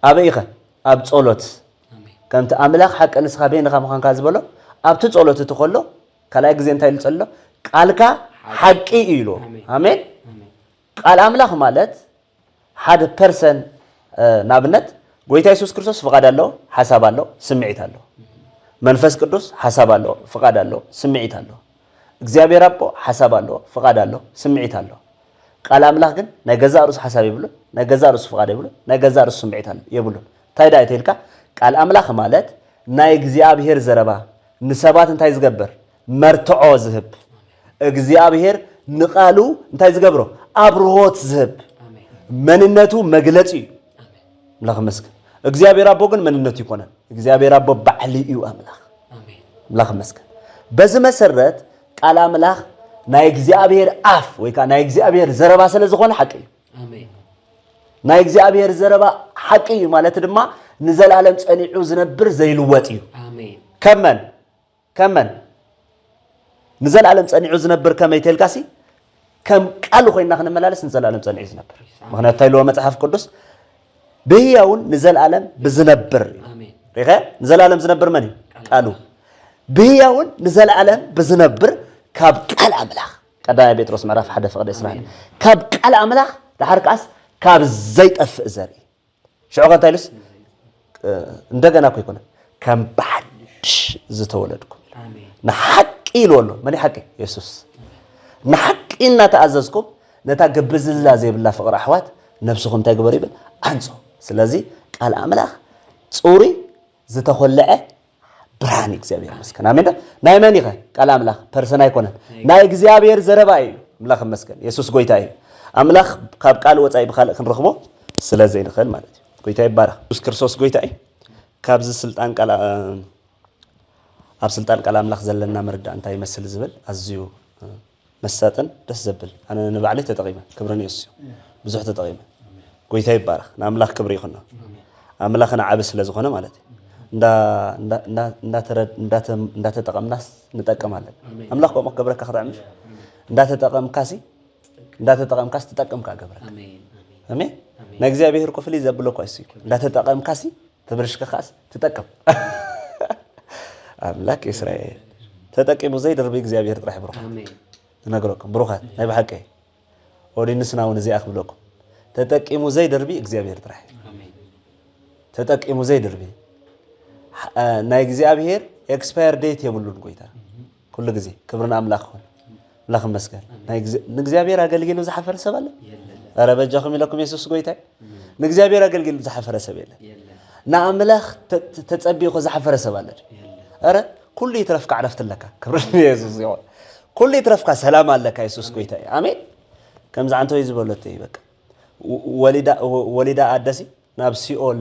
ኣበይ ኢኸ? ኣብ ጸሎት። ከምቲ ኣምላኽ ሓቂ ንስኻ በይንኻ ምዃንካ ዝበሎ፣ ኣብቲ ጸሎት እቲ ከሎ፣ ካልኣይ ግዜ እንታይ ኢሉ ጸሎ? ቃልካ ሓቂ እዩ ኢልዎ። ኣሜን። ኣሜን። ኣሜን። ቃል ኣምላኽ ማለት ሓደ ፐርሰን፣ እ፣ ንኣብነት፣ ጎይታ የሱስ ክርስቶስ ፍቓድ ኣለዎ፣ ሓሳብ ኣለዎ፣ ስምዒት ኣለዎ። መንፈስ ቅዱስ ሓሳብ ኣለዎ፣ ፍቓድ ኣለዎ፣ ስምዒት ኣለዎ። እግዚኣብሔር ኣቦ ሓሳብ ኣለዎ፣ ፍቓድ ኣለዎ፣ ስምዒት ኣለዎ። ቃል ኣምላኽ ግን ናይ ገዛእ ርእሱ ሓሳብ የብሉን፣ ናይ ገዛእ ርእሱ ፍቓድ የብሉን፣ ናይ ገዛእ ርእሱ ስምዒት ኣለ-፣ የብሉን። እንታይ ደኣ ተይልካ? ቃል ኣምላኽ ማለት ናይ እግዚኣብሔር ዘረባ ንሰባት እንታይ ዝገብር? መርትዖ ዝህብ። እግዚኣብሔር ንቃሉ እንታይ ዝገብሮ? ኣብርሆት ዝህብ። ኣሜን። መንነቱ መግለጺ እዩ። ኣምላኽ ይመስገን። እግዚኣብሔር ኣቦ ግን መንነቱ ይኮነን። እግዚኣብሔር ኣቦ ባዕሊ እዩ ኣምላኽ። ኣሜን። ኣምላኽ ይመስገን። በዚ መሰረት ቃል ኣምላኽ ናይ እግዚኣብሔር ኣፍ ወይ ከዓ ናይ እግዚኣብሔር ዘረባ ስለ ዝኾነ ሓቂ እዩ። ኣሜን። ናይ እግዚኣብሔር ዘረባ ሓቂ እዩ ማለት ድማ ንዘላለም ጸኒዑ ዝነብር ዘይልወጥ እዩ። ኣሜን። ከም መን? ከም መን? ንዘላለም ጸኒዑ ዝነብር ከመይ ተልካሲ? ከም ቃሉ ኮይንና ክንመላለስ ንዘላለም ጸኒዑ ዝነብር። ምኽንያቱ እንታይ ኢልዎ መጽሓፍ ቅዱስ? ብህያውን ንዘላለም ብዝነብር እዩ። ሪኸ ንዘለኣለም ዝነብር መን እዩ? ቃሉ። ብህያውን ንዘለኣለም ብዝነብር ካብ ቃል ኣምላኽ። ቀዳማይ ጴጥሮስ ምዕራፍ ሓደ ፍቕዲ ዕስራን። ካብ ቃል ኣምላኽ ድሓር ከኣስ ካብ ዘይጠፍእ ዘርኢ። ሽዑ ከ እንታይ ኢሉስ? እንደገና እኮ ኣይኮነን፣ ከም ብሓድሽ ዝተወለድኩም። ንሓቂ ኢልዎ ኣሎ። መን ሓቂ? የሱስ። ንሓቂ እናተኣዘዝኩም ነታ ግብዝላ ዘይብላ ፍቕሪ ኣሕዋት ነብስኹም እንታይ ግበሩ ይብል? ዓንጹ። ስለዚ ቃል ኣምላኽ ጽሩይ ዝተኾልዐ ብርሃን እዩ። እግዚኣብሔር ይመስገን። ኣሜን ዶ? ናይ መን ኢኸ? ቃል ኣምላኽ ፐርሰን ኣይኮነን። ናይ እግዚኣብሔር ዘረባ እዩ። ኣምላኽ ይመስገን። የሱስ ጎይታ እዩ። ኣምላኽ ካብ ቃል ወጻኢ ብኻልእ ክንረኽቦ ስለ ዘይንኽእል ማለት እዩ። ጎይታ ይባረኽ። የሱስ ክርስቶስ ጎይታ እዩ። ካብዚ ስልጣን ቃል ኣብ ስልጣን ቃል ኣምላኽ ዘለና ምርዳእ እንታይ ይመስል ዝብል ኣዝዩ መሳጥን ደስ ዘብል። ኣነ ንባዕለይ ተጠቒመ፣ ክብሪ ንየሱስ እዩ። ብዙሕ ተጠቒመ። ጎይታ ይባረኽ። ንኣምላኽ ክብሪ ይኹኖ። ኣምላኽና ዓቢ ስለ ዝኾነ ማለት እዩ። እንዳ እንዳ እንዳ እንዳተረ- እንዳተ- እንዳተጠቐምናስ ንጠቅም ኣለና። ኣምላኽ ከምኡ ክገብረካ ክጥዕም እንዳተጠቐምካሲ እንዳተጠቐምካስ ትጠቅምካ ገብረካ። ኣሜን። ናይ እግዚኣብሔር እኮ ፍልይ ዘብሎ እኮ እሱ እዩ። እንዳተጠቐምካሲ ተበርሽከኻስ ትጠቅም። ኣምላክ እስራኤል ተጠቂሙ ዘይድርቢ እግዚኣብሔር ጥራሕ ብሩኻት። ዝነግረኩም ብሩኻት ናይ ብሓቂ ኦዲንስና እውን እዚኣ ክብለኩም ተጠቂሙ ዘይድርቢ እግዚኣብሔር ጥራሕ። ተጠቂሙ ዘይድርቢ ናይ እግዚኣብሔር ኤክስፓየር ዴት የብሉን። ጎይታ ኩሉ ግዜ ክብሪ ንኣምላኽ ይኹን። ኣምላኽ ይመስገን። ናይ እግዚኣብሔር ኣገልጊሉ ዝሓፈረ ሰብ ኣለ? ኧረ በጃኹም ኢለኩም የሱስ ጎይታ ንእግዚኣብሔር ኣገልጊሉ ዝሓፈረ ሰብ የለን። ንኣምላኽ ተጸቢቑ ዝሓፈረ ሰብ ኣለ? ኧረ ኩሉ ይትረፍካ ዕረፍቲ ኣለካ። ክብሪ ንየሱስ ይኹን። ኩሉ ይትረፍካ ሰላም ኣለካ። የሱስ ጎይታ እዩ። ኣሜን። ከምዚ ዓንተወይ ዝበለቶ እዩ በቃ ወሊዳ ኣደሲ ናብ ሲኦል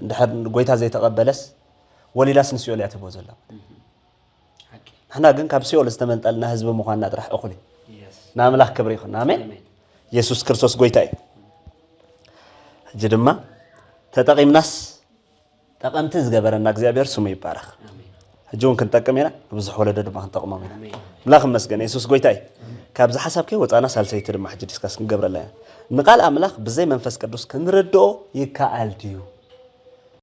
እንድሕር ጎይታ ዘይተቐበለስ ወሊዳስ ንሲኦል እያ ትቦ ዘላ። ንሕና ግን ካብ ሲኦል ዝተመንጠልና ህዝቢ ምዃንና ጥራሕ እኹል እዩ። ንኣምላኽ ክብሪ ይኹን። ኣሜን። የሱስ ክርስቶስ ጎይታ እዩ። ሕጂ ድማ ተጠቒምናስ ጠቐምቲ ዝገበረና እግዚኣብሔር ስሙ ይባረኽ። ሕጂ እውን ክንጠቅም ኢና፣ ንብዙሕ ወለዶ ድማ ክንጠቕሞም ኢና። ኣምላኽ ይመስገን። የሱስ ጎይታ እዩ። ካብዚ ሓሳብ ከይወፃና ሳልሰይቲ ድማ ሕጂ ዲስካስ ክንገብረላ ኢና። ንቃል ኣምላኽ ብዘይ መንፈስ ቅዱስ ክንርድኦ ይከኣል ድዩ?